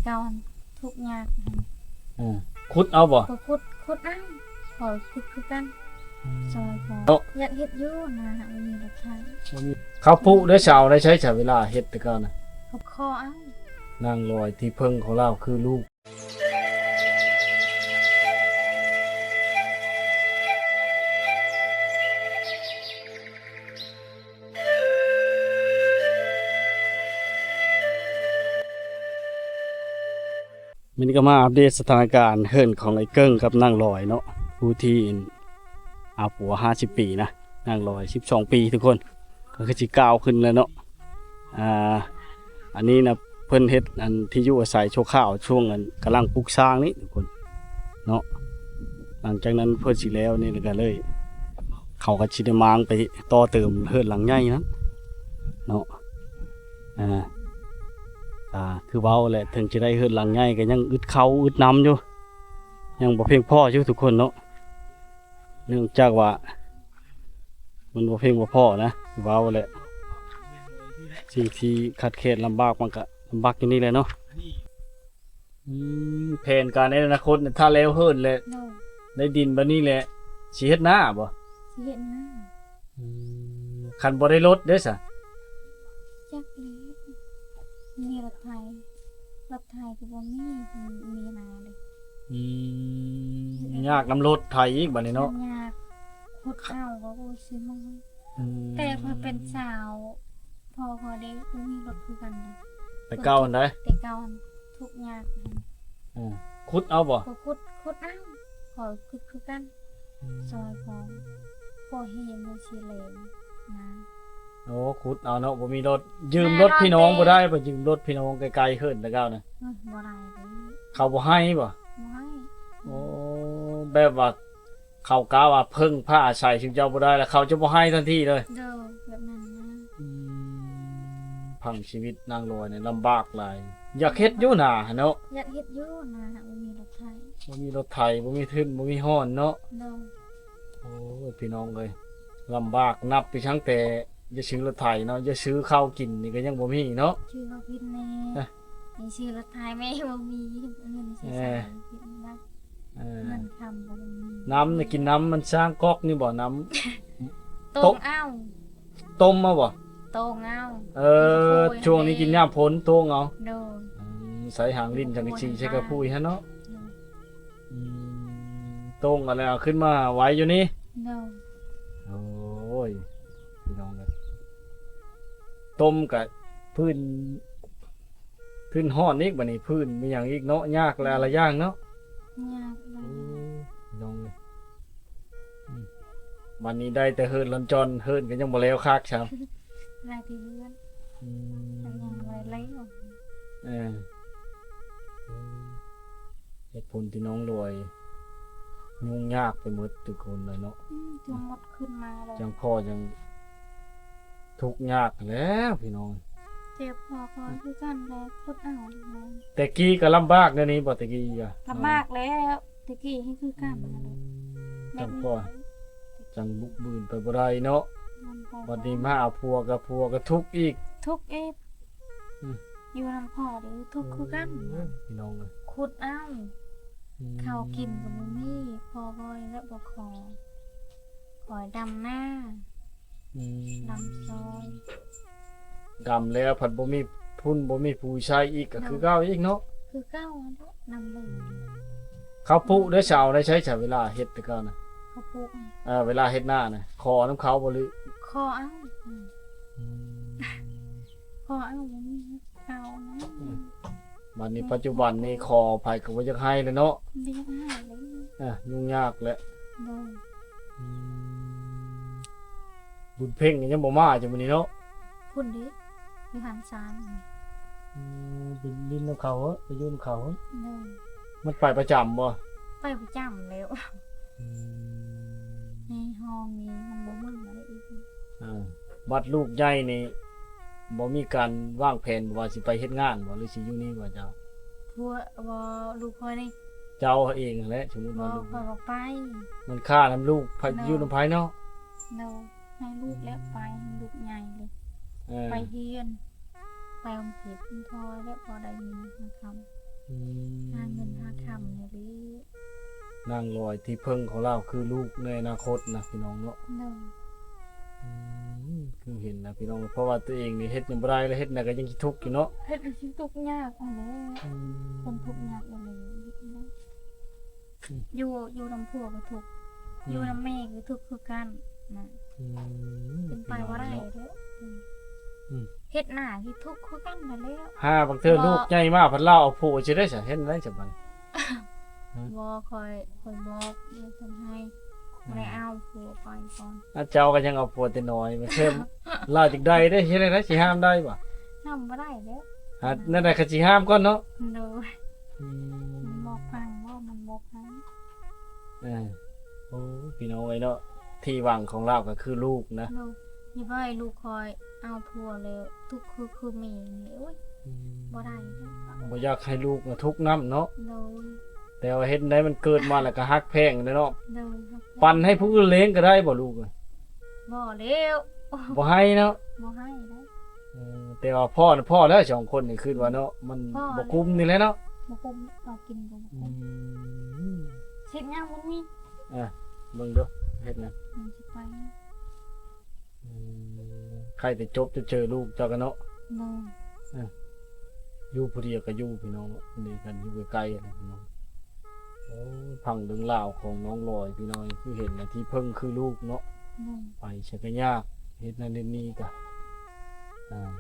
ເກົ່າຫັ້ນທຸກຍາກຫັ້ນ ເອີ ຂຸດເອົາບໍ່? ກໍຂຸດ ຂຸດເອົາ ຂໍຂຸດຄືກັນ ອືມ ຊ່ອຍພໍ່ ເນາະ ຢາກເຮັດຢູ່ນາ ຫາກບໍ່ມີລົດໄຖ ບໍ່ມີ ເຂົາປູກໄດ້ ຊິເອົາໄດ້ໃສ ເວລາເຮັດແຕ່ເກົ່ານະ? ກໍຂໍເອົາ ນາງລອຍທີ່ເພິ່ງຂອງລາວຄືລູກ. ມື້ນີ້ກໍມາອັບເດດສະຖານະການເຮືອນຂອງໄອ້ເກິ່ງກັບນາງລອຍເນາະ ຜູ້ທີ່ເອົາຜົວຫ້າສິບປີນະ ນາງລອຍສິບສອງປີທຸກຄົນ ກໍຄືຊິກ້າວຂຶ້ນແລ້ວເນາະ. ອ່າ ອັນນີ້ນະ ເພິ່ນເຮັດອັນທີ່ຢູ່ອາໄສຊົ່ວຄາວ ຊ່ວງອັນກຳລັງປຸກສ້າງນີ້ທຸກຄົນເນາະ. ຫຼັງຈາກນັ້ນເພິ່ນຊິແລ້ວນີ້ ແລ້ວກໍເລີຍ ເຂົາກໍຊິໄດ້ມ້າງໄປຕໍ່ເຕີມເຮືອນຫຼັງໃຫຍ່ນັ້ນເນາະ. ອ່າ ອ່າ ຄືເວົ້າແຫຼະ ເຖິງຈະໄດ້ເຮືອນຫຼັງໃຫຍ່ ກໍຍັງອຶດເຂົ້າອຶດນ້ຳຢູ່ ຍັງບໍ່ພຽງພໍຢູ່ທຸກຄົນເນາະ. ເນື່ອງຈາກວ່າມັນບໍ່ພຽງບໍ່ພໍນະ ຄືເວົ້າແຫຼະ ສິ່ງທີ່ຂາດແຄນລຳບາກ ມັນກະລຳບາກຢູ່ນີ້ແຫຼະເນາະ. ອືມ ແຜນການໃນອະນາຄົດນີ້ ຖ້າແລ້ວເຮືອນແລ້ວ ໂດຍ ໄດ້ດິນບາດນີ້ແຫຼະ ຊິເຮັດນາບໍ່? ຊິເຮັດນາ. ອືມ ຄັນບໍ່ໄດ້ລົດເດ້ຊະ? ຈັກແຫຼະ ມີລົດໄຖ ລົດໄຖກໍບໍ່ມີ ມີນາເດ້. ອືມ ຍາກນຳລົດໄຖອີກບາດນີ້ເນາະ ຍາກ ຂຸດເອົາກໍ ໂອ້ຍ ຊິເມື່ອຍ. ອືມ ແຕ່ຂ້ອຍເປັນສາວ ພໍ່ຂ້ອຍເດ້ ບໍ່ມີລົດຄືກັນເດ້. ແຕ່ເກົ່າຫັ້ນໃດ? ແຕ່ເກົ່າຫັ້ນທຸກຍາກຫັ້ນ. ອືມ ຂຸດເອົາບໍ່? ກໍຂຸດ ຂຸດເອົາ ຂ້ອຍຂຸດຄືກັນ. ອືມ ຊ່ອຍພໍ່ ພໍ່ເຮງຢູ່ຊີແລງນາ. ໂອ້ ຂຸດເອົາເນາະ ບໍ່ມີລົດ ຢືມລົດພີ່ນ້ອງບໍ່ໄດ້ບໍ່? ຢືມລົດພີ່ນ້ອງໄກໆ ເຮີ້ນແຕ່ເກົ່ານະ ອືມ ບໍ່ໄດ້ເດ້. ເຂົາບໍ່ໃຫ້ບໍ່? ບໍ່ໃຫ້. ໂອ້ ແບບວ່າເຂົາກະວ່າເພິ່ງພາອາໄສຊຸມເຈົ້າບໍ່ໄດ້ ແລ້ວເຂົາຈະບໍ່ໃຫ້ທັນທີເລີຍ. ໂດຍ ແບບນັ້ນນະ. ອືມ ພັງຊີວິດນາງລອຍນີ້ລຳບາກຫຼາຍ ຢາກເຮັດຢູ່ນາຫັ້ນເນາະ ຢາກເຮັດຢູ່ນາ ຫາກບໍ່ມີລົດໄຖ ບໍ່ມີລົດໄຖ ບໍ່ມີທຶນ ບໍ່ມີຮ່ອນເນາະ. ໂດຍ. ໂອ້ຍ ພີ່ນ້ອງເອີຍ ລຳບາກ ນັບໄປຕັ້ງແຕ່ຈະຊື້ລົດໄຖເນາະ ຈະຊື້ເຂົ້າກິນນີ້ກໍຍັງບໍ່ມີເນາະ ຊື້ເຂົ້າກິນແດ່ ເອີ ຊິຊື້ລົດໄຖແມ່ບໍ່ມີເງິນຊິໃຊ້ ເອີ ເງິນຄຳບໍ່ມີ. ນ້ຳນີ້ກິນນ້ຳມັນສ້າງກອກນີ້ບໍ່? ນ້ຳ ຕົ້ມເອົາ ຕົ້ມເອົາບໍ່? ຕົ້ມເອົາ. ເອີ ຊ່ວງນີ້ກິນຍາມຝົນ ຕົ້ມເອົາ. ໂດຍ. ອືມ ໃສ່ຫາງລິ້ນສັງກະສີ ໃສ່ກະພຸ້ຍຫັ້ນເນາະ. ໂດຍ. ອືມ ຕົ້ມເອົາແລ້ວເອົາຂຶ້ນມາໄວ້ຢູ່ນີ້. ໂດຍ. ໂອ້ຍ ພີ່ນ້ອງເອີຍ ຕົ້ມກະພື້ນ ພື້ນຮ້ອນອີກ ບາດນີ້ພື້ນມີຫຍັງອີກເນາະ ຍາກຫຼາຍຢ່າງເນາະ. ຍາກຫຼາຍ. ໂອ້ຍ ພີ່ນ້ອງເອີຍ ອືມ ບາດນີ້ໄດ້ແຕ່ເຮີນລອນຈອນ ເຮີນກໍຍັງບໍ່ແລ້ວຄັກຊ້ຳ ໄດ້ແຕ່ເຮືອນ. ອືມ ຍັງບໍ່ແລ້ວ. ເອີ ເອີ ເຫດຜົນທີ່ນ້ອງລອຍຫຍຸ້ງຍາກໄປໝົດທຸກຄົນເລີຍເນາະ. ອືມ ທັງໝົດຂຶ້ນມາແລ້ວ ຈັ່ງພໍ່ຈັ່ງທຸກຍາກແລ້ວພີ່ນ້ອງ. ເຈັບພໍກໍຄືກັນແຫຼະ ຂຸດເອົາ. ແຕ່ກີ້ກໍລຳບາກແນວນີ້ບໍ່? ແຕ່ກີ້ກໍລຳບາກແລ້ວ ແຕ່ກີ້ໃຫ້ຄືກັນ. ອືມ ຈັ່ງພໍ່ຈັ່ງບຸກບືນໄປບໍ່ໄດ້ເນາະ. ບັດນີ້ມາເອົາຜົວ ກັບຜົວກໍທຸກອີກ ທຸກອີກ. ອືມ ຢູ່ນຳພໍ່ເດ້ ທຸກຄືກັນ. ໂອ້ຍ ພີ່ນ້ອງເອີຍ ຂຸດເອົາ. ອືມ ເຂົ້າກິນກໍບໍ່ມີ ພໍ່ຂ້ອຍລະບໍ່ຂໍ ຂໍດຳນາ. ອືມ ດຳຊອຍ ດຳແລ້ວພັດບໍ່ມີພຸ້ນ ບໍ່ມີປູໃຊ້ອີກ ກໍຄືເກົ່າອີກເນາະ. ຄືເກົ່າຫັ້ນແຫຼະ ນຳເລີຍ. ອືມ ເຂົາປູກໄດ້ ຊິເອົາໄດ້ໃສ ເວລາເຮັດແຕ່ເກົ່ານະ? ເຂົາປູກ ເອີ ເວລາເຮັດນານະ ຂໍນຳເຂົາບໍ່ ຫຼື ຂໍເອົາ. ອືມ ອືມ ຂໍເອົາ ບໍ່ມີເອົານະ. ອືມ ບັດນີ້ປັດຈຸບັນນີ້ຂໍໃຜກໍບໍ່ຢາກໃຫ້ແລ້ວເນາະ. ບໍ່ຢາກໃຫ້ເລີຍ. ອ່າ ຫຍຸ້ງຍາກແຫຼະ. ໂດຍ. ອືມ ບຸນເພັງຍັງບໍ່ມາຈ້ະມື້ນີ້ເນາະ. ພຸ້ນເດ້ ຢູ່ຫານຊານ. ອືມ ໄປຫຼິ້ນນຳເຂົາ ໄປຢູ່ນຳເຂົາ. ໂດຍ. ມັນໄປປະຈຳບໍ່? ໄປປະຈຳແລ້ວ. ອືມ ໃນຫ້ອງນີ້ມັນບໍ່ເໝິນອີກ. ອ່າ ບັດລູກໃຫຍ່ນີ້ ບໍ່ມີການວາງແຜນວ່າຊິໄປເຮັດງານບໍ່ ຫຼືຊິຢູ່ນີ້ບໍ່ເຈົ້າ? ຜົວ ບໍ່ ລູກຂ້ອຍນີ້ ເຈົ້າເອງຫັ້ນແຫຼະ ສົມມຸດວ່າລູກ ຂ້ອຍບໍ່ໄປ. ມັນຄ້ານຳລູກ ໃຜ ໂດຍ ຢູ່ນຳໃຜເນາະ. ໂດຍ. ໃຫ້ລູກແລ້ວໄປ ໃຫ້ລູກໃຫຍ່ເລີຍ. ເອີ ໄປຮຽນ ໄປໂຮງຮຽນ ພໍແລ້ວ ພໍໄດ້ເງິນມາຄຳ. ອືມ ຫາເງິນຫາຄຳນີ້ແຫຼະ. ນາງລອຍທີ່ເພິ່ງຂອງລາວຄືລູກໃນອະນາຄົດນະ ພີ່ນ້ອງເນາະ. ໂດຍ. ອືມ ຄືເຫັນນະພີ່ນ້ອງ ເພາະວ່າຕົວເອງນີ້ເຮັດຫຍັງບໍ່ໄດ້ ແລະເຮັດໃດກໍຍັງຊິທຸກຢູ່ເນາະ. ເຮັດໃດຊິທຸກຍາກຫັ້ນແຫຼະ. ອືມ ຄົນທຸກຍາກອີ່ຫຼີ. ອືມ ຢູ່ ຢູ່ນຳຜົວກໍທຸກ ອືມ ຢູ່ນຳແມ່ກໍທຸກຄືກັນນະ. ອືມ ເປັນໄປບໍ່ໄດ້ເດ້. ອືມ ອືມ ເຮັດນາທີ່ທຸກຄືກັນນັ້ນແຫຼະ. ຫາບາງເທື່ອລູກໃຫຍ່ມາພັດລາວເອົາຜົວຊິໄດ້ຊະ ເຮັດແນວໃດຊະບັດນີ້? ບໍ່ ຂ້ອຍ ຂ້ອຍບອກເລີຍເພິ່ນໃຫ້ ບໍ່ໄດ້ເອົາຜົວໄປກ່ອນ. ອາ ເຈົ້າກໍຍັງເອົາຜົວແຕ່ນ້ອຍ ບາງເທື່ອລາວຢາກໄດ້ເດ້ ເຮັດແນວໃດ ຊິຫ້າມໄດ້ບໍ່? ຫ້າມບໍ່ໄດ້ເດ້. ຫາແນວໃດກໍຊິຫ້າມກ່ອນເນາະ. ໂດຍ. ອືມ ມັນບໍ່ຟັງບໍ່ ມັນບໍ່ຟັງ. ເອີ ໂອ້ ພີ່ນ້ອງເອີຍເນາະ ທີ່ຫວັງຂອງລາວກໍຄືລູກນະ. ໂດຍ. ຢ່າວ່າໃຫ້ລູກຂ້ອຍເອົາຜົວແລ້ວ ທຸກຄື ຄືແມ່ນີ້ ໂອ້ຍ ອືມ ບໍ່ໄດ້ເດ້. ບໍ່ຢາກໃຫ້ລູກທຸກນຳເນາະ. ໂດຍ. ແຕ່ວ່າເຮັດໃດມັນເກີດມາແລ້ວກໍຮັກແພງເດ້ເນາະ. ໂດຍ. ປັນໃຫ້ຜູ້ອື່ນລ້ຽງກໍໄດ້ບໍ່ລູກ? ບໍ່ແລ້ວ ບໍ່ໃຫ້ເນາະ. ບໍ່ໃຫ້ເດ້. ເອີ ແຕ່ວ່າພໍ້ນະ ພໍ້ແລ້ວສອງຄົນນີ້ ຄິດວ່າເນາະ ມັນບໍ່ກຸ້ມນີ້ແຫຼະເນາະ. ບໍ່ກຸ້ມ ເອົາກິນກໍບໍ່ກຸ້ມ. ອືມ ສິບຍັງບໍ່ມີ. ອ່ະ ເບິ່ງດູ ເຮັດນະ ມັນຊິໄປ. ອືມ ໃຄ່ແຕ່ຈົບຈະເຈີລູກເຈົ້າກັນເນາະ. ໂດຍ. ອ່ະ ຢູ່ຜູ້ດຽວກໍຢູ່ ພີ່ນ້ອງເນາະ ນີ້ກັນຢູ່ໃກ້ໆ ນະພີ່ນ້ອງ. ໂອ້ ຟັງເລື່ອງລາວຂອງນ້ອງລອຍ ພີ່ນ້ອງ ຄືເຫັນນະ ທີ່ເພິ່ງຄືລູກເນາະ. ໂດຍ. ໄປໃສກໍຍາກ ເຮັດນັ້ນເຮັດນີ້ກໍ ອ່າ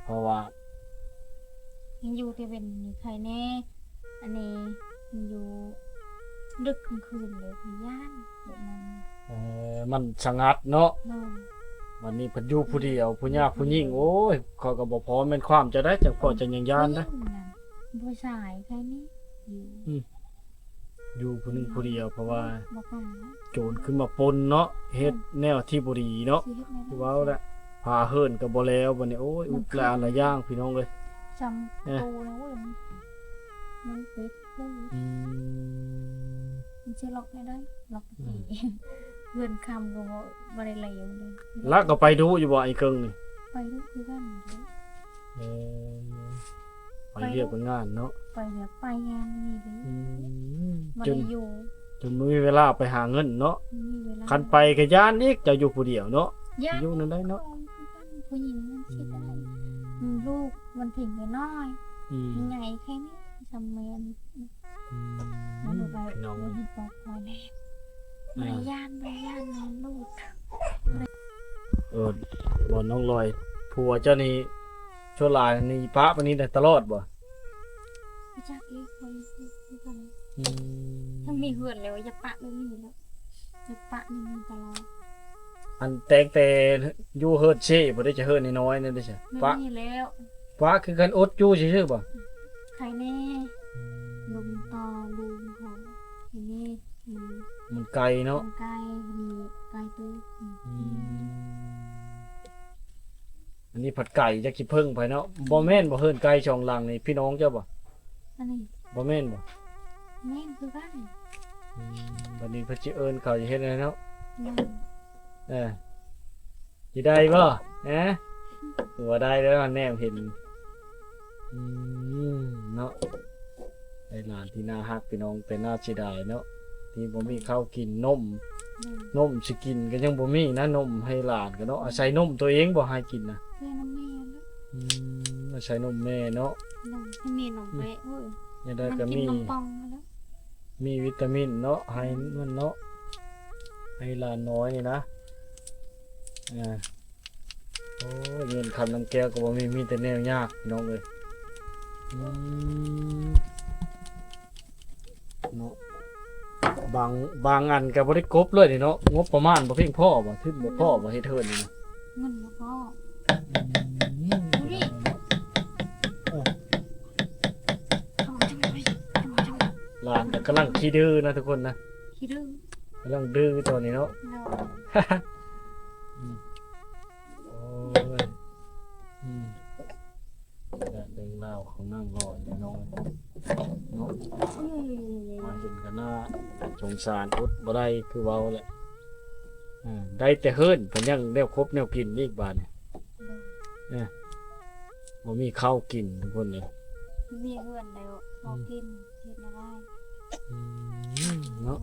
ເພາະວ່າ ຍັງຢູ່ແຕ່ເວັນນີ້ໄຄແດ່. ອັນນີ້ຢູ່ດຶກກາງຄືນເລີຍ ຂ້ອຍຢ້ານແບບນັ້ນ. ເອີ ມັນສະຫງັດເນາະ. ໂດຍ. ບັດນີ້ເພິ່ນຢູ່ຜູ້ດຽວ ຜູ້ຍາກຜູ້ຍິງ ໂອ້ຍ ຂ້ອຍກໍບໍ່ພໍແມ່ນຄວາມຈະໄດ້ ຈັ່ງພໍຈັ່ງຍັງຢ້ານນະ. ຜູ້ຍິງນະ ຜູ້ຊາຍໃຄນີ້ຢູ່ ອືມ ຢູ່ຜູ້ໜຶ່ງຜູ້ດຽວ ເພາະວ່າ ບໍ່ກ້າ ໂຈນຂຶ້ນມາປົນເນາະ ເຮັດແນວທີ່ບໍ່ດີເນາະ. ຊິເຮັດແນວໃດ ຄືເວົ້າແຫຼະ ຜ້າເຫີນກໍບໍ່ແລ້ວ ບັດນີ້ ໂອ້ຍ ອຸກຫຼາຍອັນຫຼາຍຢ່າງ ພີ່ນ້ອງເອີຍ. ຈຳ ເອີ ໂຕແລ້ວເວີ້ຍ ມັນ ມັນປິດເລີຍ. ອືມ ມັນຊິລັອກແນວໃດ ລັອກ ອືມ ເຮືອນຄຳກໍບໍ່ ບໍ່ໄດ້ແລ້ວເລີຍ. ລະກໍໄປດຸຢູ່ບໍ່ ໄອ້ເກິ່ງນີ້? ໄປດຸຄືກັນ. ເອີ ໄປວຽກໄປງານເນາະ. ໄປວຽກໄປງານນີ້ເດ້. ອືມ ບໍ່ໄດ້ຢູ່ ຈົນບໍ່ມີເວລາໄປຫາເງິນເນາະ. ບໍ່ມີເວລາ. ຄັນໄປກໍຢ້ານອີກ ເຈົ້າຢູ່ຜູ້ດຽວເນາະ. ຢ້ານ ຢູ່ນັ້ນໄດ້ເນາະ. ຜູ້ຍິງມັນຊິໄດ້. ອືມ ອືມ ລູກມັນເພິ່ງນ້ອຍ ອືມ ໃຫຍ່ແຄ່ນີ້ ຊຳແມ່ນ. ອືມ ມັນກໍ ພີ່ນ້ອງ ບໍ່ເຫັນປອດໄພແລ້ວ. ອ່າ ບໍ່ໄດ້ຢ້ານ ບໍ່ໄດ້ຢ້ານນອນລູກ. ເອີ ບໍ່ ນ້ອງລອຍ ຜົວເຈົ້ານີ້ ສ່ວນຫຼາຍນີ້ປະປານນີ້ໄດ້ຕະຫຼອດບໍ່? ບໍ່ຈັກອີກ ຂ້ອຍຄືກັນ. ອືມ ຖ້າມີເຮືອນແລ້ວ ຢາກປະແບບນີ້ແລ້ວ ຢາກປະແບບນີ້ຕະຫຼອດ. ອັນແຕ່ງແຕ່ຢູ່ເຮືອນເຊບໍ່ໄດ້ ຈະເຮືອນນ້ອຍໆນັ້ນເດ້ ປະ ແບບນີ້ແລ້ວ ປະຄືກັນ ອົດຢູ່ຊື່ໆບໍ່? ໄຄແດ່. ອືມ ລົມຕໍ່ລຸງເຂົາ ທີນີ້ ມັນ ມັນໄກເນາະ ມັນໄກ ມີໄກເຕີບ. ອືມ ອັນນີ້ພັດໄກ ຈັກຊິເພິ່ງໃຜເນາະ. ບໍ່ແມ່ນບໍ່ ເຮືອນໄກສອງຫຼັງນີ້ ພີ່ນ້ອງເຈົ້າບໍ່? ອັນນີ້ ບໍ່ແມ່ນບໍ່? ແມ່ນຄືກັນ. ອືມ ບັດນີ້ເພິ່ນຊິເອີ້ນເຂົາ ຊິເຮັດແນວໃດເນາະ? ແມ່ນ. ເອີ ຊິໄດ້ບໍ່? ຮະ? ບໍ່ໄດ້ແລ້ວ ແນມເຫັນ. ອືມ ເນາະ ໄດ້ຫຼານທີ່ໜ້າຮັກ ພີ່ນ້ອງ ແຕ່ໜ້າເສຍດາຍເນາະ ທີ່ບໍ່ມີເຂົ້າກິນ ນົມ ອືມ ນົມຊິກິນກໍຍັງບໍ່ມີນະ ນົມໃຫ້ຫຼານກໍເນາະ. ອືມ ອາໄສນົມຕົວເອງບໍ່ໃຫ້ກິນນະ? ແມ່ນ ນົມແມ່ແຫຼະ. ອືມ ອາໄສນົມແມ່ເນາະ. ໂດຍ ໃຫ້ແມ່ນົມແມ່. ອືມ ໂອ້ຍ ຈັ່ງໃດກໍມີ ມັນກິນນົມປ່ອງແລ້ວ ມີວິຕາມິນເນາະ ໃຫ້ມັນເນາະ ໃຫ້ຫຼານນ້ອຍນີ້ນະ. ອ່າ ໂອ້ຍ ເງິນຄຳນຳແກ້ວກໍບໍ່ມີ ມີແຕ່ແນວຍາກ ພີ່ນ້ອງເອີຍ. ອືມ ເນາະ ບາງ ບາງອັນກໍບໍ່ໄດ້ກົບເລີຍນີ້ເນາະ ງົບປະມານບໍ່ພຽງພໍບໍ່? ທຶນບໍ່ພໍບໍ່? ເຮັດເຮືອນນີ້ນະ ເງິນບໍ່ພໍ. ອືມ ນີ້ ຫຼານກໍກຳລັງຂີ້ດື້ນະທຸກຄົນນະ ຂີ້ດື້ ກຳລັງດື້ຕອນນີ້ເນາະ. ໂດຍ. ອືມ ໂອ້ຍ ອືມ ແລະເລື່ອງລາວຂອງນາງລອຍເນາະ ເນາະ ອືມ ມາເຫັນກັນໜ້າສົງສານ ອົດບໍ່ໄດ້ຄືເວົ້າແຫຼະ. ເອີ ໄດ້ແຕ່ເຮີ້ນ ເພິ່ນຍັງແນວຄົບແນວກິນອີກບາດນີ້. ໂດຍ. ເອີ ບໍ່ມີເຂົ້າກິນທຸກຄົນເອີຍ. ມີເຮືອນແລ້ວເຮົາ ອືມ ກິນ ເຮັດແນວໃດ? ອືມ ເນາະ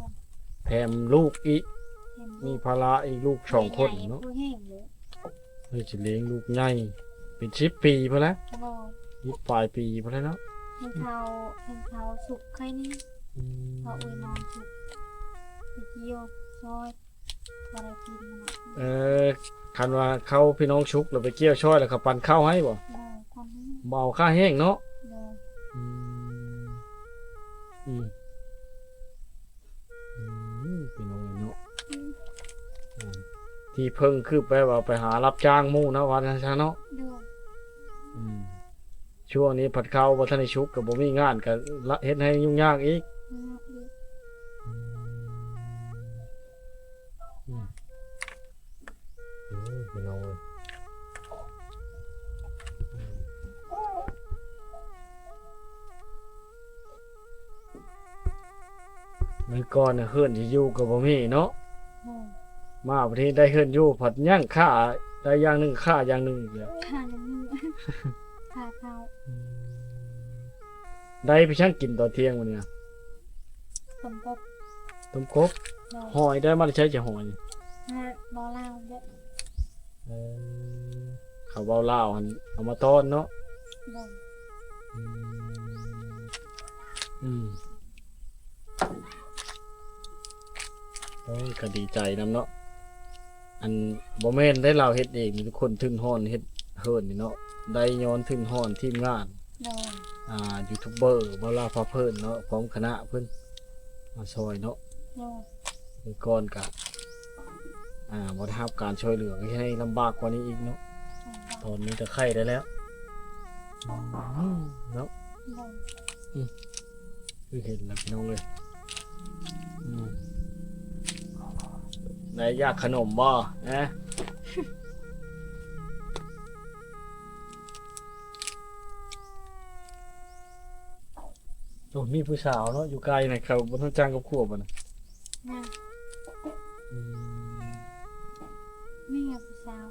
ແຖມລູກອີກ ແຖມລູກ ມີພາລະອີກ ລູກສອງຄົນເນາະ ໃຫຍ່ ຜູ້ແຮງເດ້. ເພິ່ນຊິລ້ຽງລູກໃຫຍ່ເປັນສິບປີພຸ້ນແຫຼະ ໂດຍ ສິບປາຍປີພຸ້ນແຫຼະເນາະ. ເຫັນເຂົາ ເຫັນເຂົາສຸກໄຄນີ້ ອືມ ເຂົາເອີຍນອນສຸກ ໄປກ່ຽວຊ່ອຍ ບໍ່ໄດ້ກິນນະ. ເອີ ຄັນວ່າເຂົາພີ່ນ້ອງສຸກແລ້ວໄປກ່ຽວຊ່ອຍ ແລ້ວເຂົາປັນເຂົ້າໃຫ້ບໍ່? ໂດຍ ປັນໃຫ້ ບໍ່ເອົາຄ່າແຮງເນາະ. ໂດຍ ອືມ ອືມ ອືມ ພີ່ນ້ອງເອີຍເນາະ ອືມ ອ່າ ທີ່ເພິ່ງຄືແປວ່າໄປຫາຮັບຈ້າງໝູ່ເນາະ ວ່າຊັ້ນຊະເນາະ. ໂດຍ ອືມ ຊ່ວງນີ້ພັດເຂົ້າບໍ່ທັນໄດ້ສຸກ ກໍບໍ່ມີງານ ກໍລະ ເຮັດໃຫ້ຫຍຸ້ງຍາກອີກ ຫຍຸ້ງຍາກອີກ. ອືມ ອືມ ໂອ້ຍ ພີ່ນ້ອງເອີຍ ອືມ ເມື່ອກ່ອນນະ ເຮືອນຊິຢູ່ກໍບໍ່ມີເນາະ. ອືມ ມາບັດນີ້ໄດ້ເຮືອນຢູ່ ພັດຍັງຄ້າ ໄດ້ຢ່າງໜຶ່ງ ຂາດຢ່າງໜຶ່ງອີກແລ້ວ ຂາດຢ່າງໜຶ່ງ ຂາດເຂົ້າ. ອືມ ໄດ້ໄປຫຍັງກິນຕອນທ່ຽງມື້ນີ້ນະ? ຕົ້ມກົບ ຕົ້ມກົບ. ໂດຍ ຫອຍໄດ້ມາແຕ່ໃສຈະຫອຍ? ຫາເບົາລາວເດ້. ເອີ ເຂົາເບົາລາວຫັ້ນເອົາມາຕ້ອນເນາະ. ໂດຍ ອືມ ອືມ ໂອ້ຍ ກໍດີໃຈນຳເນາະ. ອັນ ບໍ່ແມ່ນໄດ້ລາວເຮັດເອງ ມີແຕ່ຄົນທຶນຮ້ອນເຮັດເຮືອນນີ້ເນາະ ໄດ້ຍ້ອນທຶນຮ້ອນທີມງານ ໂດຍ ອ່າ ຢູທູບເບີ ເບົາລາວພາເພີນເນາະ ພ້ອມຄະນະເພິ່ນມາຊ່ອຍເນາະ. ໂດຍ ແຕ່ກ່ອນກະ ອ່າ ບໍ່ໄດ້ຮັບການຊ່ວຍເຫຼືອ ກໍເຮັດໃຫ້ລຳບາກກວ່ານີ້ອີກເນາະ. ອືມ ຕອນນີ້ກໍໄຄໄດ້ແລ້ວ ອືມ ເນາະ. ໂດຍ ອືມ ຄືເຫັນແລ້ວພີ່ນ້ອງເອີຍ ອືມ ໄດ້ຢາກຂະໜົມບໍ່? ນະ ໂອ້ ມີຜູ້ສາວເນາະ ຢູ່ໄກນະ ເຂົາບໍ່ຮູ້ຈັກກັບຄົວບໍ່ນະ? ຍັງ ອືມ ມີຜູ້ສາວ.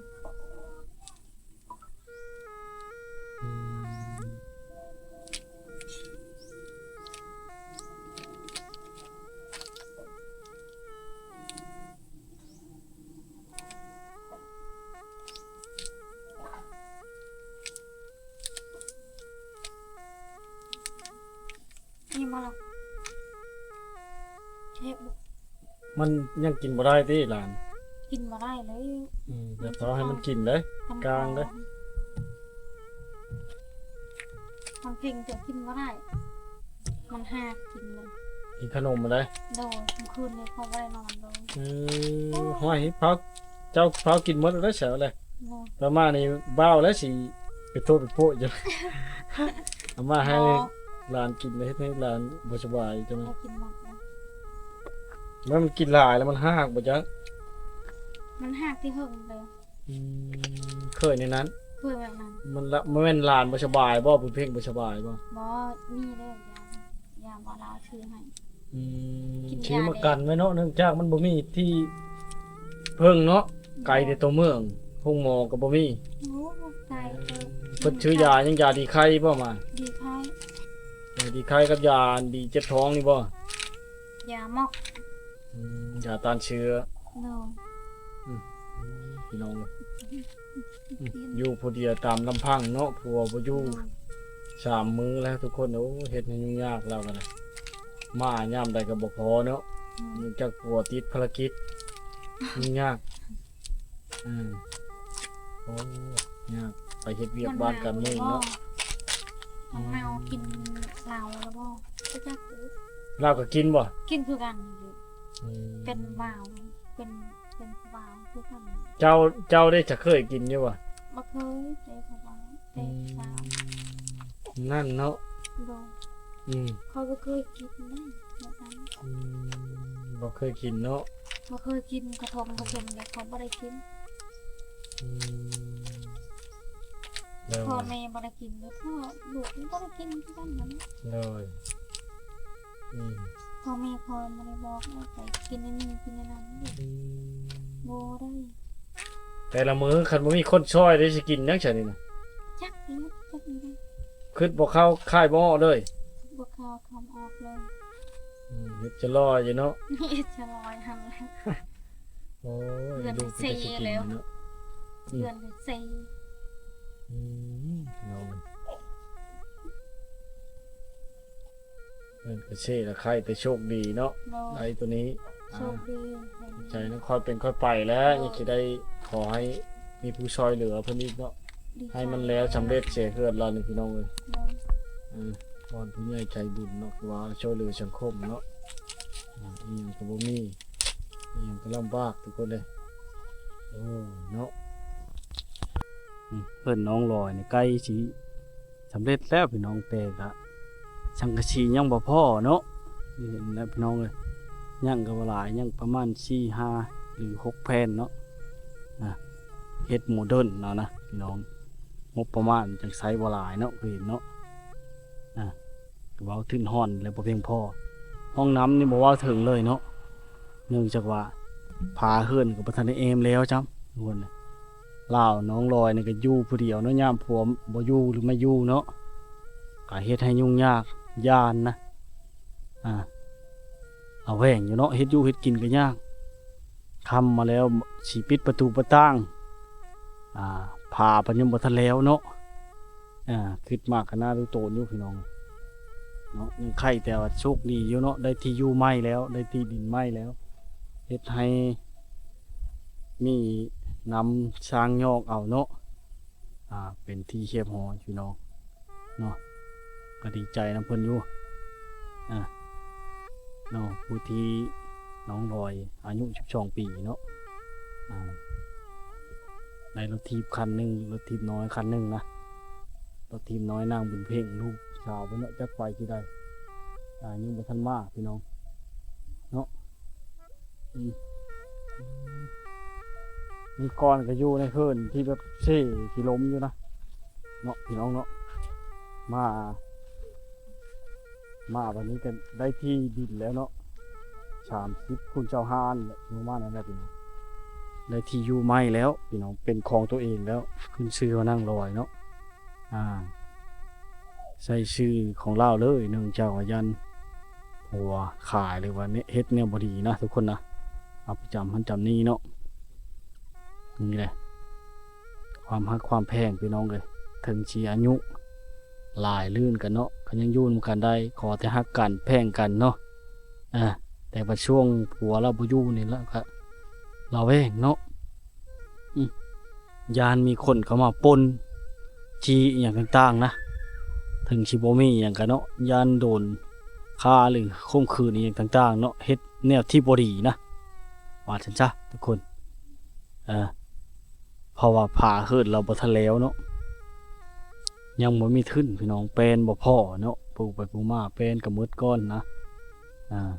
ອືມ ອີ່ມບໍ່ລະ? ເຮັດບໍ່? ມັນຍັງກິນບໍ່ໄດ້ຕິຫຼານ? ກິນບໍ່ໄດ້ເລີຍ. ອືມ ຢ່າເອົາໃຫ້ມັນກິນເດ້ ມັນກາງເດ້. ມັນເຄັ່ງ ເຈົ້າກິນບໍ່ໄດ້ ມັນຫາກກິນເລີຍ. ກິນຂະໜົມເດ້? ໂດຍ ມື້ຄືນນີ້ຂ້ອຍບໍ່ໄດ້ນອນເລີຍ. ເອີ ໂອ້ຍ ຫ້ວຍ ເຜົາ ເຈົ້າເຜົາກິນໝົດແລ້ວເສຍແຫຼະ. ໂດຍ ປະມານນີ້ບ່າວແລ້ວຊິໄປໂທດໄປໂພະຢູ່ ເອົາມາໃຫ້ ບໍ່ ຫຼານກິນ ເຮັດໃຫ້ຫຼານບໍ່ສະບາຍຈັ່ງນັ້ນ. ກິນໝົດແລ້ວ ແລ້ວມັນກິນຫຼາຍແລ້ວມັນຫາກບໍ່ຈັກ? ມັນຫາກທີ່ເຫິງເລີຍ. ອືມ ເຄີຍແນວນັ້ນ ເຄີຍແບບນັ້ນ. ມັນລະ ມັນແມ່ນຫຼານບໍ່ສະບາຍບໍ່? ບຸນເພັງບໍ່ສະບາຍບໍ່? ບໍ່ ມີເດ້ ຢາ ຢາບໍ່ລາວຊື້ໃຫ້. ອືມ ກິນ ຊື້ມາກັນໄວ້ເນາະ ເນື່ອງຈາກມັນບໍ່ມີທີ່ເພິ່ງເນາະ ໄກແຕ່ຕົວເມືອງ ໂຮງໝໍກໍບໍ່ມີ. ໂອ້ ໄກເກີນ. ເພິ່ນຊື້ຢາຫຍັງ ຢາດີໄຄບໍ່ມາ? ດີໄຄ. ເອີ ດີໄຄກັບຢາດີເຈັບທ້ອງນີ້ບໍ່? ຢາໝອກ. ອືມ ຢາຕ້ານເຊື້ອ. ໂດຍ ອືມ ພີ່ນ້ອງເອີຍ ອືມ ຢູ່ຜູ້ດຽວຕາມລຳພັງເນາະ ຜົວບໍ່ຢູ່. ໂດຍ ສາມມື້ແລ້ວທຸກຄົນ. ໂອ້ ເຮັດໃຫ້ຫຍຸ້ງຍາກລາວກໍໄດ້ ມາຍາມໃດກໍບໍ່ພໍເນາະ. ອືມ ເນື່ອງຈາກຜົວຕິດພາລະກິດ ຫຍຸ້ງຍາກ. ອືມ ໂອ້ ຍາກ ໄປເຮັດວຽກບ້ານການເມືອງເນາະ. ມັນເມົາ ມັນເມົາ ອືມ ກິນເຫຼົ້າແລ້ວບໍ່? ບໍ່ຈັກ ເຫຼົ້າກໍກິນບໍ່? ກິນຄືກັນ. ອືມ ເປັນວາວ ເປັນ ເປັນວາວຄືກັນ. ເຈົ້າ ເຈົ້າໄດ້ຈະເຄີຍກິນຢູ່ບໍ່? ບໍ່ເຄີຍ ແຕ່ເຂົາວ່າ ແຕ່ ອືມ ສາວ ນັ້ນເນາະ. ໂດຍ ອືມ ຂ້ອຍບໍ່ເຄີຍກິນນະ ແບບນັ້ນ. ອືມ ບໍ່ເຄີຍກິນເນາະ. ບໍ່ເຄີຍກິນ ຂະຖົມ ຂະເຂັມ ແຕ່ຂ້ອຍບໍ່ໄດ້ກິນ. ອືມ ໂດຍ ພໍ່ແມ່ບໍ່ໄດ້ກິນ ແລ້ວພໍ່ລູກມັນບໍ່ໄດ້ກິນຄືກັນຫັ້ນ. ໂດຍ ອືມ ພໍ່ແມ່ຂ້ອຍບໍ່ໄດ້ບອກວ່າໄປກິນອັນນີ້ກິນອັນນັ້ນ. ອືມ ບໍ່ໄດ້. ແຕ່ລະມື້ຄັນບໍ່ມີຄົນຊ່ອຍເດ້ ຊິກິນຫຍັງຊະນີ້ນະ? ຈັກແລ້ວ ຈັກແລ້ວ. ຄຶດບໍ່ເຂົ້າ ຄາຍບໍ່ອອກເລີຍ ບໍ່ເຂົ້າ ຄຳອອກເລີຍ. ອືມ ເຮັດຈະລອຍຢູ່ເນາະ ເຮັດຈະລອຍຫັ້ນແຫຼະ. ໂອ້ຍ ເດືອນ ລູກເປັນຕາຄິດເສຍແລ້ວເນາະ. ອືມ ເດືອນເສຍ. ອືມ ພີ່ນ້ອງ ເພິ່ນກໍເຊລະໄຄ ແຕ່ໂຊກດີເນາະ ໂດຍ ໄດ້ຕົວນີ້. ໂຊກດີ ອ່າ ໃຈນຳ ຄ່ອຍເປັນຄ່ອຍໄປແຫຼະ. ໂດຍ ຍັງຊິໄດ້ ຂໍໃຫ້ມີຜູ້ຊ່ອຍເຫຼືອເພິ່ນອີກເນາະ ດີໃຈ ໃຫ້ມັນແລ້ວສຳເລັດເສຍເຮືອນລາວນີ້ ພີ່ນ້ອງເອີຍ. ໂດຍ ເອີ ວອນຜູ້ໃຫຍ່ໃຈບຸນເນາະ ຄືວ່າຊ່ວຍເຫຼືອສັງຄົມເນາະ. ອ່າ ອີ່ຫຍັງກໍບໍ່ມີ ອີ່ຫຍັງກໍລຳບາກທຸກຄົນເດ້. ໂອ້ ເນາະ ອືມ ເຮືອນນ້ອງລອຍນີ້ໃກ້ຊິ ສຳເລັດແລ້ວພີ່ນ້ອງ ແຕ່ກະສັງກະສີຍັງບໍ່ພໍເນາະ. ນີ້ແຫຼະພີ່ນ້ອງເອີຍ ຍັງກໍບໍ່ຫຼາຍ ຍັງປະມານສີ່ຫ້າ ຫຼື ຫົກແຜ່ນເນາະ. ອ່າ ເຮັດໂມເດີນເນາະນະພີ່ນ້ອງ ງົບປະມານຈັ່ງໃຊ້ບໍ່ຫຼາຍເນາະ ຄືເຫັນເນາະ. ອ່າ ເວົ້າທຶນຮ່ອນແລ້ວບໍ່ພຽງພໍ ຫ້ອງນ້ຳນີ້ບໍ່ເວົ້າເຖິງເລີຍເນາະ ເນື່ອງຈາກວ່າຝາເຮືອນກໍບໍ່ທັນໄດ້ແອ້ມແລ້ວຈ້ຳ ທຸກຄົນ. ລາວນ້ອງລອຍນີ້ກໍຢູ່ຜູ້ດຽວເນາະ ຍາມຜົວບໍ່ຢູ່ ຫຼື ມາຢູ່ເນາະ ກໍເຮັດໃຫ້ຫຍຸ້ງຍາກ ຢ້ານນະ. ອ່າ ລະແວງຢູ່ເນາະ ເຮັດຢູ່ເຮັດກິນກໍຍາກ ຄ່ຳມາແລ້ວຊິປິດປະຕູປະຕ່າງ ອ່າ ຝາເພິ່ນຍັງບໍ່ທັນແລ້ວເນາະ. ອ່າ ຄຶດມາກຂະໜາດລູກໂຕນຢູ່ພີ່ນ້ອງເນາະ. ຍັງໄຄແຕ່ວ່າໂຊກດີຢູ່ເນາະ ໄດ້ທີ່ຢູ່ໃໝ່ແລ້ວ ໄດ້ທີ່ດິນໃໝ່ແລ້ວ ເຮັດໃຫ້ມີນ້ຳສ້າງຍອກເອົາເນາະ. ອ່າ ເປັນທີ່ຮຽບຮ້ອຍພີ່ນ້ອງເນາະ ກໍດີໃຈນຳເພິ່ນຢູ່. ອ່າ ເນາະ ຜູ້ທີ່ນ້ອງລອຍອາຍຸສິບສອງປີເນາະ. ອ່າ ໄດ້ລົດຖີບຄັນໜຶ່ງ ລົດຖີບນ້ອຍຄັນໜຶ່ງນະ ລົດຖີບນ້ອຍນາງບຸນເພັງ ລູກສາວເພິ່ນເນາະ ຈັກໄປທີ່ໃດ. ອ່າ ຍັງບໍ່ທັນມາພີ່ນ້ອງເນາະ. ອືມ ເມື່ອກ່ອນກໍຢູ່ໃນເຮືອນທີ່ແບບເຊ່ທີ່ລົມຢູ່ນະເນາະ ພີ່ນ້ອງເນາະ. ມາ ມາບັດນີ້ກໍໄດ້ທີ່ດິນແລ້ວເນາະ ສາມສິບຄູນຊາວຫ້າແຫຼະ ປະມານນັ້ນແຫຼະພີ່ນ້ອງ. ໄດ້ທີ່ຢູ່ໃໝ່ແລ້ວພີ່ນ້ອງ ເປັນຂອງຕົວເອງແລ້ວ ຂຶ້ນຊື່ວ່ານາງລອຍເນາະ. ອ່າ ໃຊ້ຊື່ຂອງລາວເລີຍ ເນື່ອງຈາກວ່າຢ້ານຜົວຂາຍ ຫຼືວ່າເຮັດແນວບໍ່ດີນະທຸກຄົນນະ ເອົາໄປຈຳຫັ້ນຈຳນີ້ເນາະ. ນີ້ແຫຼະ ຄວາມຮັກຄວາມແພງພີ່ນ້ອງເອີຍ ເຖິງຊິອາຍຸຫຼາຍລື່ນກັນເນາະ ກໍຍັງຢູ່ນຳກັນໄດ້ ຂໍແຕ່ຮັກກັນແພງກັນເນາະ. ອ່າ ແຕ່ວ່າຊ່ວງຜົວລາວບໍ່ຢູ່ນີ້ລະກະລະແວງເນາະ. ອືມ ຢ້ານມີຄົນເຂົ້າມາປົນຈີ້ອີ່ຫຍັງຕ່າງໆນະ ເຖິງຊິບໍ່ມີອີ່ຫຍັງກະເນາະ ຢ້ານໂດນຂ້າ ຫຼື ຂົ່ມຂືນອີ່ຫຍັງຕ່າງໆເນາະ ເຮັດແນວທີ່ບໍ່ດີນະ ວ່າຊັ້ນຊະທຸກຄົນ. ເອີ ເພາະວ່າຝາເຮືອນລາວບໍ່ທັນແລ້ວເນາະ ຍັງບໍ່ມີທຶນພີ່ນ້ອງ ແປ້ນບໍ່ພໍເນາະ ປູໄປປູມາແປ້ນກໍໝົດກ່ອນນະ. ອ່າ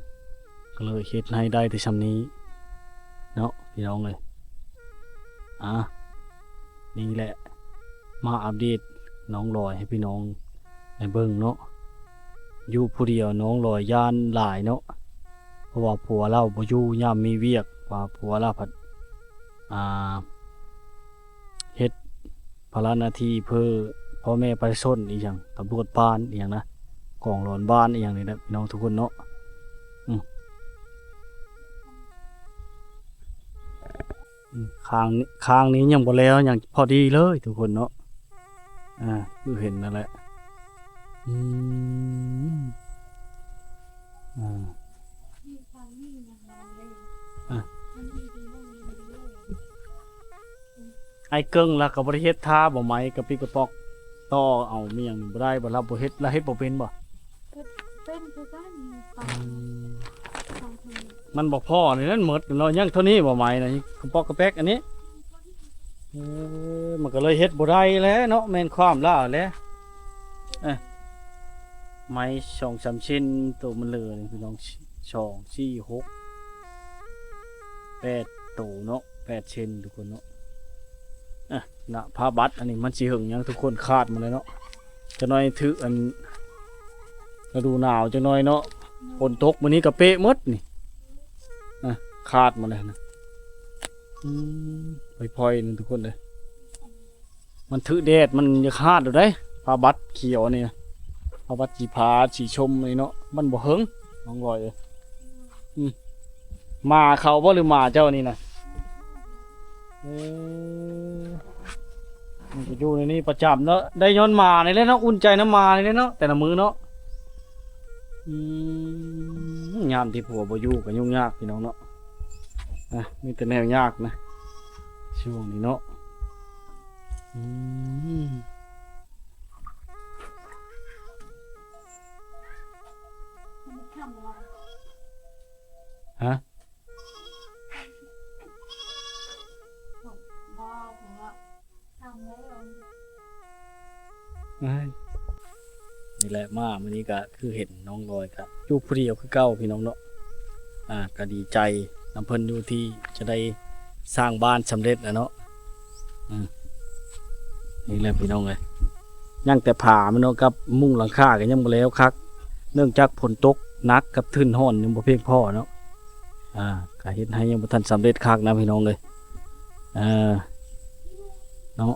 ກໍເລີຍເຮັດໃຫ້ໄດ້ແຕ່ຊ່ຳນີ້ເນາະ ພີ່ນ້ອງເອີຍ. ອ່າ ນີ້ແຫຼະ ມາອັບເດດນ້ອງລອຍໃຫ້ພີ່ນ້ອງໄດ້ເບິ່ງເນາະ. ຢູ່ຜູ້ດຽວນ້ອງລອຍຢ້ານຫຼາຍເນາະ ເພາະວ່າຜົວລາວບໍ່ຢູ່ ຍາມມີວຽກ ວ່າຜົວລາວພັດ ອ່າ ເຮັດພາລະໜ້າທີ່ເພື່ອພໍ່ແມ່ປະຊາຊົນອີ່ຫຍັງ ຕຳຫຼວດບ້ານອີ່ຫຍັງນະ ກອງຫຼອນບ້ານອີ່ຫຍັງນີ້ແຫຼະ ພີ່ນ້ອງທຸກຄົນເນາະ. ອືມ ອືມ ຂ້າງນີ້ ຂ້າງນີ້ຍັງບໍ່ແລ້ວ ຍັງພໍດີເລີຍທຸກຄົນເນາະ. ອ່າ ຄືເຫັນນັ້ນແຫຼະ. ອືມ ອ່າ ອ່າ ອ້າຍເກິ່ງລະກໍບໍ່ໄດ້ເຮັດທາບໍ່ໄໝ ກະປິກະປອກ ຕໍ່ເອົາມີຫຍັງນີ້ບໍ່ໄດ້ບໍ່ ລະບໍ່ເຮັດ ລະເຮັດບໍ່ເປັນບໍ່? ເປັນຄືກັນ ອືມ ມັນບໍ່ພໍນີ້ນັ້ນໝົດເນາະ ຍັງເທົ່ານີ້ບໍ່ໄໝນະ ກະປອກກະແປກອັນນີ້. ເອີ ມັນກໍເລີຍເຮັດບໍ່ໄດ້ແຫຼະເນາະ ແມ່ນຄວາມລາວແຫຼະ. ເອີ ໄມ້ສອງສາມເຊັນ ໂຕມັນເຫຼືອນີ້ພີ່ນ້ອງ ສອງ ສີ່ ຫົກ ແປດໂຕເນາະ ແປດເຊັນທຸກຄົນເນາະ. ອ່ະ ນະ ຜ້າບັດອັນນີ້ມັນຊິເຫິງຫຍັງທຸກຄົນ ຂາດໝົດແລ້ວເນາະ. ຈັກໜ້ອຍຖືກອັນ ລະດູໜາວຈັກໜ້ອຍເນາະ ຝົນຕົກມື້ນີ້ກໍເປະໝົດນີ້. ອ່ະ ຂາດໝົດແລ້ວນະ. ອືມ ພອຍໆ ນີ້ທຸກຄົນເອີຍ ມັນຖືກແດດ ມັນຢາກຂາດໂລດເດ້. ຜ້າບັດຂຽວນີ້ນະ ຜ້າບັດສີຟ້າສີຊົມນີ້ເນາະ ມັນບໍ່ເຫິງ ນ້ອງລອຍເອີຍ. ອືມ ໝາເຂົາບໍ່ ຫຼືໝາເຈົ້ານີ້ນະ? ເອີ ມັນກໍຢູ່ໃນນີ້ປະຈຳເນາະ ໄດ້ຍ້ອນໝານີ້ແຫຼະເນາະ ອຸ່ນໃຈນຳໝານີ້ແຫຼະເນາະ ແຕ່ລະມື້ເນາະ. ອືມ ຍາມທີ່ຜົວບໍ່ຢູ່ກໍຫຍຸ້ງຍາກພີ່ນ້ອງເນາະ ອ່ະ ມີແຕ່ແນວຍາກນະ ຊ່ວງນີ້ເນາະ. ອືມ ຮະ ເອີຍ ນີ້ແຫຼະ ມາມື້ນີ້ກະຄືເຫັນນ້ອງລອຍກະຢູ່ຜູ້ດຽວຄືເກົ່າພີ່ນ້ອງເນາະ. ອ່າ ກະດີໃຈນຳເພິ່ນຢູ່ທີ່ຈະໄດ້ສ້າງບ້ານສຳເລັດແລ້ວເນາະ. ອືມ ນີ້ແຫຼະພີ່ນ້ອງເອີຍ ຍັງແຕ່ຝາມັນເນາະ ກັບມຸງຫຼັງຄາກໍຍັງບໍ່ແລ້ວຄັກ ເນື່ອງຈາກຝົນຕົກໜັກກັບທຶນຮ້ອນຍັງບໍ່ພຽງພໍເນາະ. ອ່າ ກະເຮັດໃຫ້ຍັງບໍ່ທັນສຳເລັດຄັກນະພີ່ນ້ອງເອີຍ ເອີ ເນາະ.